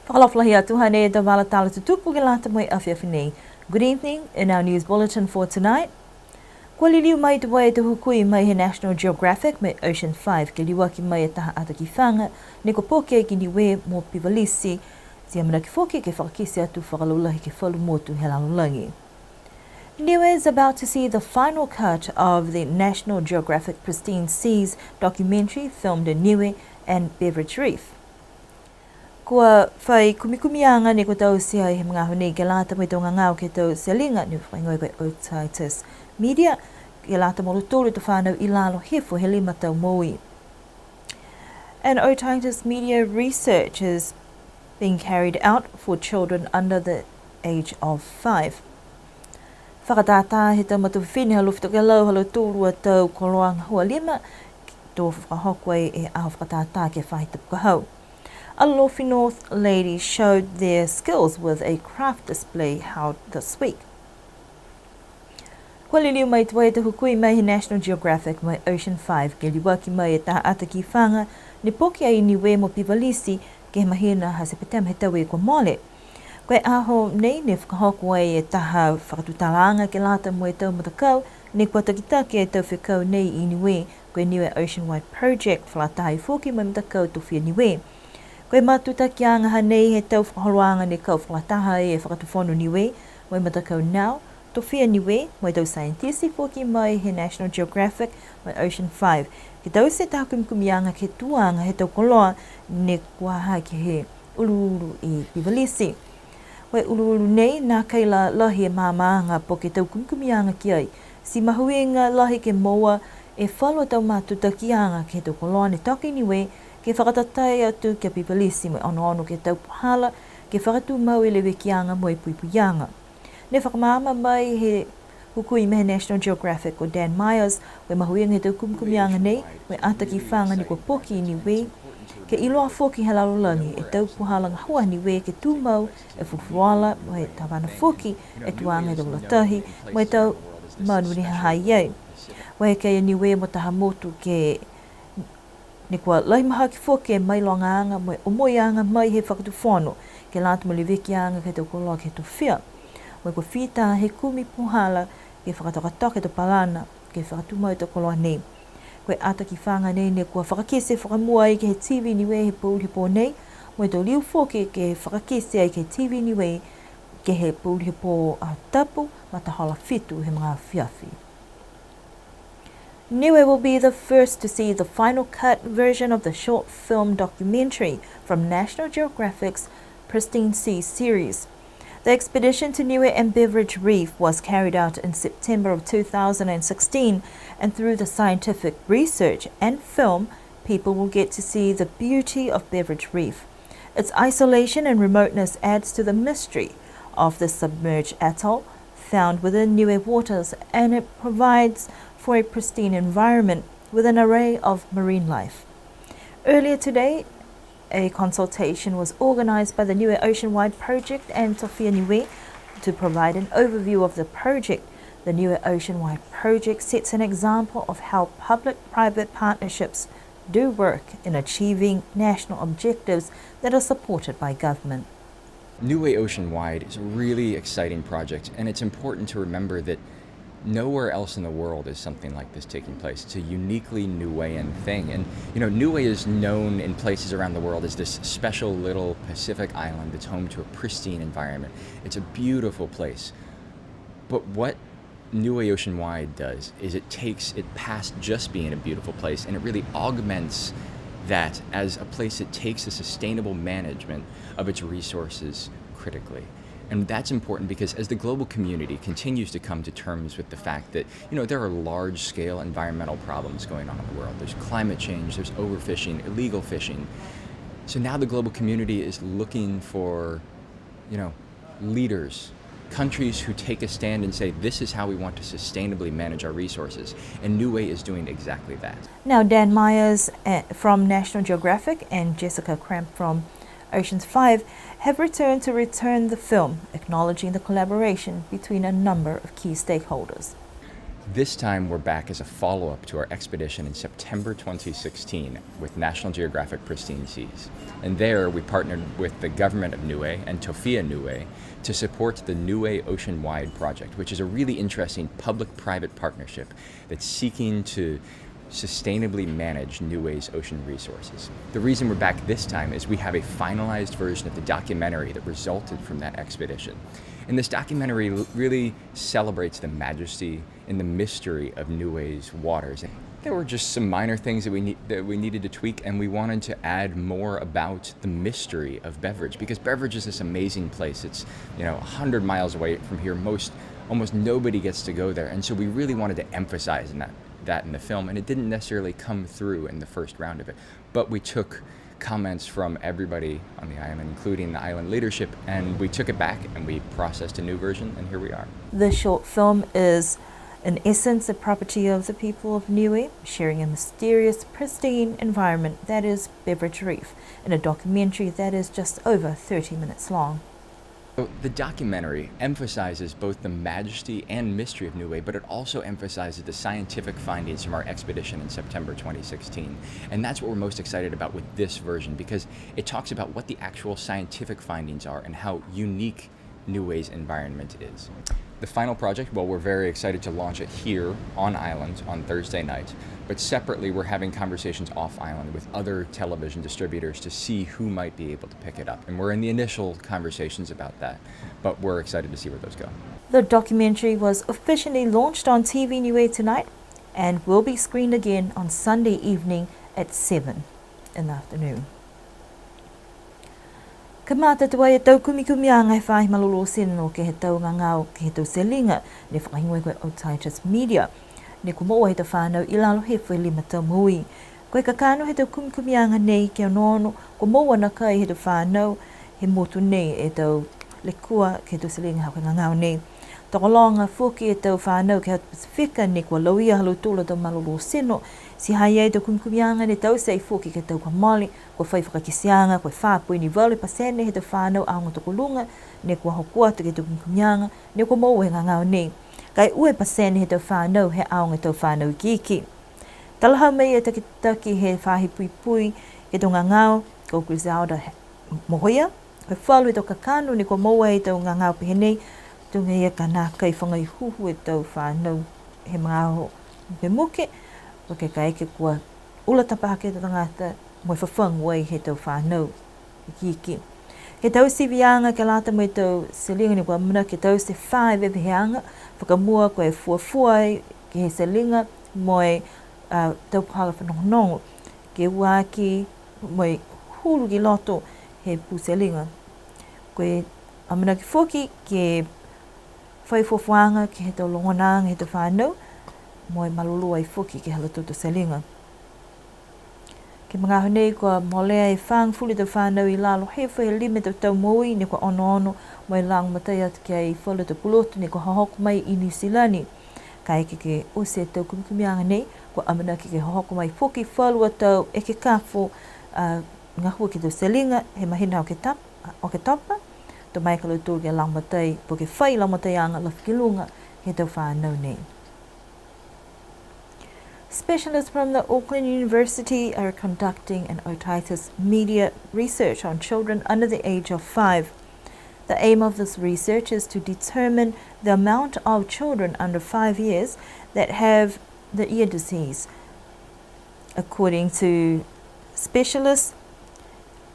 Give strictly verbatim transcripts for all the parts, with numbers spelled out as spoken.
Fakaalofa lahi atu, hanei e tau vala tala tutupu ke lata mo e afiafi nei. Good evening. In our news bulletin for tonight, kua liliu mai tuai e tau hukui mai he National Geographic mo e Ocean Five ke liuaki mai e taha ata kifaga ne kua poki ai ki Niue mo Pivalisi, ti amanaki foki ke fakakite atu fakalaulahi ke he falu motu he lalolagi. Niue is about to see the final cut of the National Geographic Pristine Seas documentary filmed in Niue and Beveridge Reef. Kua fai kumikumiaga ne kua taute ai he magaaho nei ke lata mo e tau gagao ke he tau teliga ne fakahigoa ko e Otitis Media, ke lata mo lautolu e tau fanau i lalo hifo he lima tau moui. An otitis media research is being carried out for children under the age of five. Fakatātā he tau matua fifine ha Alofi Tokelau ha lautolu a tau koloa gahua lima, to fakahoko ai e aho fakatātā ke he faahi tapu ka hau. Alofi North ladies showed their skills with a craft display held this week. Kua liliu mai tuai e tau hukui mai he National Geographic mo e Ocean Five ke liuaki mai e taha ata kifaga ne poki ai i Niue mo Pivalisi ke he mahina ha Sepetema he tau kua mole. Ko e aho nei ne fakahoko ai e taha fakatutalaaga ke lata mo e tau matakau ne kua takitaki e tau fekau nei i Niue, ko e Niue Ocean Wide Project, fakalataha foki mo e matakau Tofia Niue. Ko e matutakiaga hanei he tau fakaholoaga ne kau fakalataha e Fakatufono Niue mo e matakau NOW, Tofia Niue, mo e tau saienitisi foki mai he National Geographic mo e Ocean Five, ke taute e taha kumikumiaga ke he tuaga he tau koloa ne kua ha ke he uluulu i Pivalisi. Ko e uluulu nei, nākai la lahi e maamaaga po ke tau kumikumiaga ki ai. Ti mahuiga lahi ke moua e falu tau matutakiaga ke he tau koloa ne toka i Niue, ke fakatatai atu ki a Pivalisi mo e onoono ke he tau puhala ke fakatumau e levekiaga mo e puipuiaga. Ne fakamaama mai he hukui mai he National Geographic ko Dan Myers, ko e mahuiga he tau kumikumiaga nei, ko e ata kifaga ne kua poki i Niue, ke iloa foki he lalolagi e tau puhala gahua Niue ke tumau e fulufuluola, mo e tavana foki e tuaga he tau ulatahi, mo e tau manu ne ha ha i ai. Kua eke a Niue mo taha motu ke ne kua lahi mahaki foki e mailogaaga mo e omoiaga mai he Fakatufono, ke lata mo e levekiaga ke he tau koloa ke he tofia. Mo e kua fita he kumi puhala ke fakatokatoka e tau palana ke fakatumau e tau koloa nei. Ko e ata kifaga nei ne kua fakakite fakamua ai ke he T V Niue he pouli he pō nei, mo e to liu foki ke fakakite ai ke he T V Niue ke he pouli he pō Aho Tapu, matahola fitu he magaaho afiafi. Niue will be the first to see the final cut version of the short film documentary from National Geographic's Pristine Sea series. The expedition to Niue and Beveridge Reef was carried out in September of two thousand and sixteen, and through the scientific research and film, people will get to see the beauty of Beveridge Reef. Its isolation and remoteness adds to the mystery of the submerged atoll found within Niue waters, and it provides for a pristine environment with an array of marine life. Earlier today, a consultation was organized by the Niue Ocean Wide Project and Tofia Niue to provide an overview of the project. The Niue Ocean Wide Project sets an example of how public-private partnerships do work in achieving national objectives that are supported by government. Niue Ocean Wide is a really exciting project, and it's important to remember that nowhere else in the world is something like this taking place. It's a uniquely Niuean thing. And, you know, Niue is known in places around the world as this special little Pacific island that's home to a pristine environment. It's a beautiful place. But what Niue Ocean Wide does is it takes it past just being a beautiful place, and it really augments that as a place that takes a sustainable management of its resources critically. And that's important because as the global community continues to come to terms with the fact that, you know, there are large-scale environmental problems going on in the world. There's climate change, there's overfishing, illegal fishing. So now the global community is looking for, you know, leaders, countries who take a stand and say, "This is how we want to sustainably manage our resources." And Niue is doing exactly that. Now, Dan Myers, uh, from National Geographic and Jessica Cramp from Oceans Five have returned to return the film, acknowledging the collaboration between a number of key stakeholders. This time, we're back as a follow-up to our expedition in September twenty sixteen with National Geographic Pristine Seas. And there, we partnered with the government of Niue and Tofia Niue to support the Niue Ocean Wide Project, which is a really interesting public-private partnership that's seeking to sustainably manage Niue's ocean resources. The reason we're back this time is we have a finalized version of the documentary that resulted from that expedition. And this documentary l-, really celebrates the majesty and the mystery of Niue's waters. There were just some minor things that we need, that we needed to tweak, and we wanted to add more about the mystery of Beveridge, because Beveridge is this amazing place. It's, you know, a hundred miles away from here. Most, almost nobody gets to go there, and so we really wanted to emphasize in that, that in the film, and it didn't necessarily come through in the first round of it. But we took comments from everybody on the island, including the island leadership, and we took it back and we processed a new version, and here we are. The short film is, in essence, a property of the people of Niue, sharing a mysterious, pristine environment that is Beveridge Reef, in a documentary that is just over thirty minutes long. So the documentary emphasizes both the majesty and mystery of Niue, but it also emphasizes the scientific findings from our expedition in September twenty sixteen. And that's what we're most excited about with this version, because it talks about what the actual scientific findings are and how unique Niue's environment is. The final project, well, we're very excited to launch it here on island on Thursday night, but separately, we're having conversations off island with other television distributors to see who might be able to pick it up. And we're in the initial conversations about that, but we're excited to see where those go. The documentary was officially launched on T V Niue tonight and will be screened again on Sunday evening at seven in the afternoon. Kamata tuai e tau kumikumiaga he faahi malolō tino ke he tau gagao ke he tau teliga, ne fakahigoa ko e otitis media. Ne kua moua he tau fānau i lalo he fai lima tau moui. Ko e kakano he tau kumikumiaga nei ke onoono, kua moua nakai he tau fānau he motu nei e tau lekua ke he tau teliga ha ko e gagao nei. Tokologa foki e tau fānau ke he Pasifika ne kua lauia ha lautolu a tau malolō tino, ti ha i ai e tau kumikumiaga ne taute ai foki ke he tau kua mole, kua fai fakakiteaga, ko e fā poini valu e pasene he tau fānau aoga tokoluga ne kua hoko atu ke he tau kumikumiaga ne kua moua he gagao nei. Ka e ua e pasene he tau fānau he aoga tau fānau ikiiki. Talahau mai e takitaki he faahi puipui ke he tau gagao, ko Griselda Mohoia, ko e falu he tau kakano ne kua moua e tau gagao pehē nei, tuga ia ka nākai faga i huhu e tau fānau he magaaho mukemuke, po ke kaeke kua ula tapa hake e tau tagata mo e fafagu ai he tau fānau ikiiki. Ke he tau siviaga ke lata mo e tau teliga ne kua amanaki ke taute fā e veveheaga, fakamua ko e fuafua ai ke he teliga mo e, a, tau puhala fanogonogo, ke ua aki mo e hulu ki loto he pū teliga. Ko e amanaki foki ke fai fuafuaaga ke he tau logonaaga he tau fānau, mo e malolō ai foki ke he ha lautolu a tau teliga. Ke he magaaho nei kua molea e fāgofulu tau fānau i lalo he fai lima tau tau moui ne kua onoono mo e lagomatai atu ki ai falu tau pulotu ne kua hohoko mai i Niu Silani. Kaeke ke oti e tau kumikumiaga nei, kua amanaki ke hohoko mai foki falu a tau ekekafo, a, gahua ke he tau teliga he mahina Oketap-, Oketopa, to mai ka lautolu ke lagomatai, po ke fai lagomataiaga lafi ki luga he tau fānau nei. Specialists from the Auckland University are conducting an otitis media research on children under the age of five. The aim of this research is to determine the amount of children under five years that have the ear disease. According to specialists,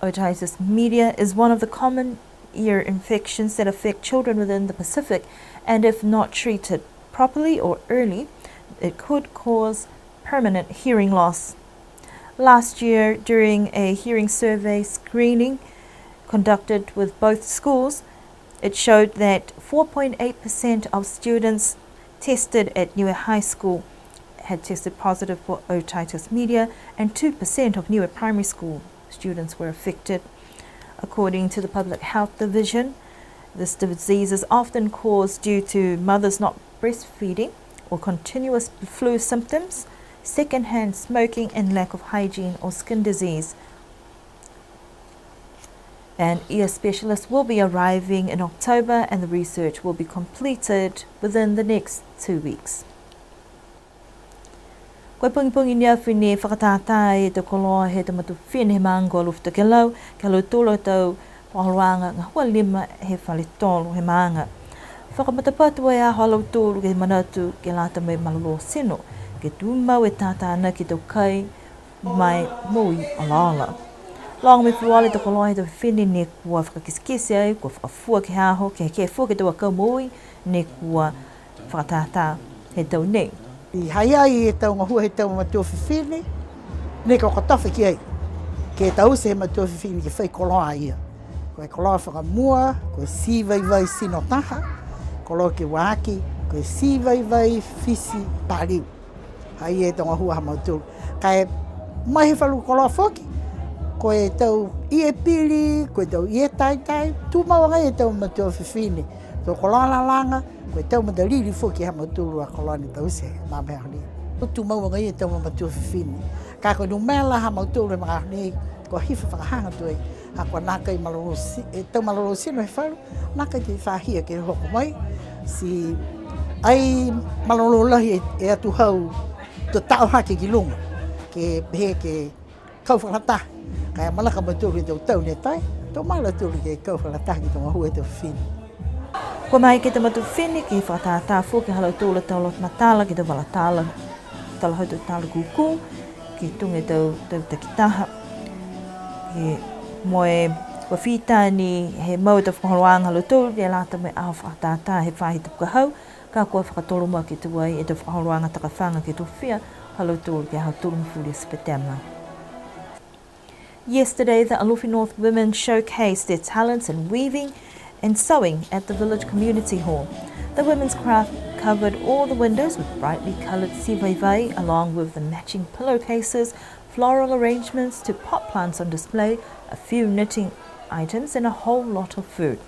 otitis media is one of the common ear infections that affect children within the Pacific, and if not treated properly or early, it could cause permanent hearing loss. Last year, during a hearing survey screening conducted with both schools, it showed that four point eight percent of students tested at Niue High School had tested positive for otitis media, and two percent of Niue Primary School students were affected. According to the Public Health Division, this disease is often caused due to mothers not breastfeeding or continuous flu symptoms, secondhand smoking, and lack of hygiene or skin disease. An ear specialist will be arriving in October, and the research will be completed within the next two weeks. Ko e pogipogi ne afi ne fakatātā e tau koloa he tau matua fifine he maaga ko Alofi Tokelau, ke he ha lautolu a tau fakaholoaga gahua lima he fale tolo he maaga. Fakamatapatu e aho ha lautolu ke he manatu ke lata mo e malolō tino, ke tumau e tātānaki e tau kai mo e moui olaola. Loga mo e fuluola e tau koloa he tau fifine ne kua fakakitekite ai, kua fakafua ke he aho, ke, ke fua ke he tau akau moui ne kua fakatātā he tau nei. I ha ha i ai e tau gahua he tau matua fifine, ne kua kotofa ki ai. Ke taute he matua fifine ke fai koloa ia. Ko e koloa fakamua, ko e tī vaivai tino taha, koloa ke ua aki, ko e tī vaivai fiti paliu. Ha ha i ai e tau gahua ha mautolu. Ka e mai he falu koloa foki, ko e tau ie pili, ko e tau ie taitai, tumau agaia e tau matua fifine. Tau koloa lalaga, ko e tau matalili foki ha mautolu a koloa ne taute he magaaho nei. Tumau agaia e tau matua fifine. Ka ko e numela ha mautolu he magaaho nei, kua hifo fakahaga tuai. Ha kua nākai malolō ti-, e tau malolō tino he falu, nākai ke fahia ke hoko mai, ti ai malolō lahi e, e atuhau to taʻo hake ki luga, ke pehē ke kau fakalataha. Ka e manako a mautolu ke tau tau ne tae, to manako a mautolu ke kau fakalataha ke he tau gahua he tau fifine. Kua maeke e tau matua fifine ke fakatātā foki ha lautolu a tau loto matala ke he tau vala tala, talahau tau tala kūkū, ke tuga e tau, tau takitaha. Ke moua e, kua fita ni he mau e tau fakaholoaga ha lautolu, ke lata mo e aho fakatātā he faahi tapu ka hau, ka kua fakatolo mai ke tuai e tau fakaholoaga takafaga ke tofia ha lautolu ke he aho tolugofulu Sepetema. Yesterday, the Alofi North women showcased their talents in weaving and sewing at the village community hall. The women's craft covered all the windows with brightly coloured tī vaivai, along with the matching pillowcases, floral arrangements to pot plants on display, a few knitting items, and a whole lot of food.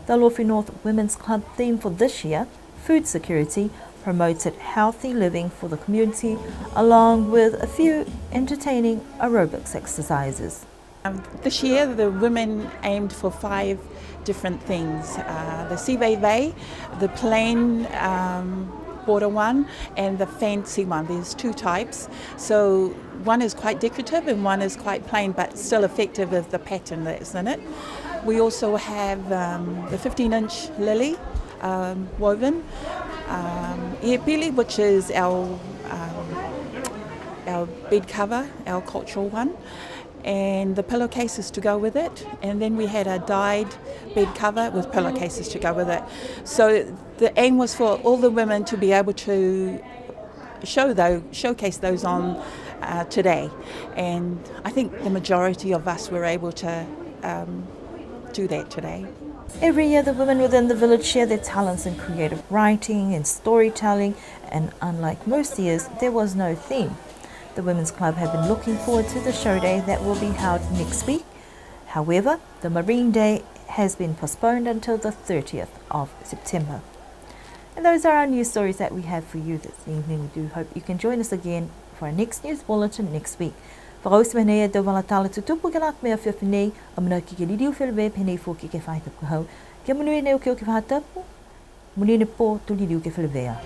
The Alofi North Women's Club theme for this year, food security, promoted healthy living for the community, along with a few entertaining aerobics exercises. Um, this year, the women aimed for five different things. Uh, the tī vaivai, the plain, um, border one, and the fancy one. There's two types. So one is quite decorative and one is quite plain, but still effective with the pattern that's in it. We also have, um, the fifteen inch lily, um, woven, um, e pili, which is our, um, our bed cover, our cultural one, and the pillowcases to go with it. And then we had a dyed bed cover with pillowcases to go with it. So the aim was for all the women to be able to show those, showcase those on, uh, today. And I think the majority of us were able to, um, do that today. Every year, the women within the village share their talents in creative writing and storytelling, and unlike most years, there was no theme. The Women's Club have been looking forward to the show day that will be held next week. However, the Marine Day has been postponed until the thirtieth of September. And those are our news stories that we have for you this evening. We do hope you can join us again for our next news bulletin next week. Fakaoti mai nei e tau vala tala tutupu ke lata mo e afiafi nei, amanaki ke liliu feleveia pehē nei foki ke he faahi tapu ka hau. Kia monuina e okioki faahi tapu, monuina e pō, to liliu ke feleveia.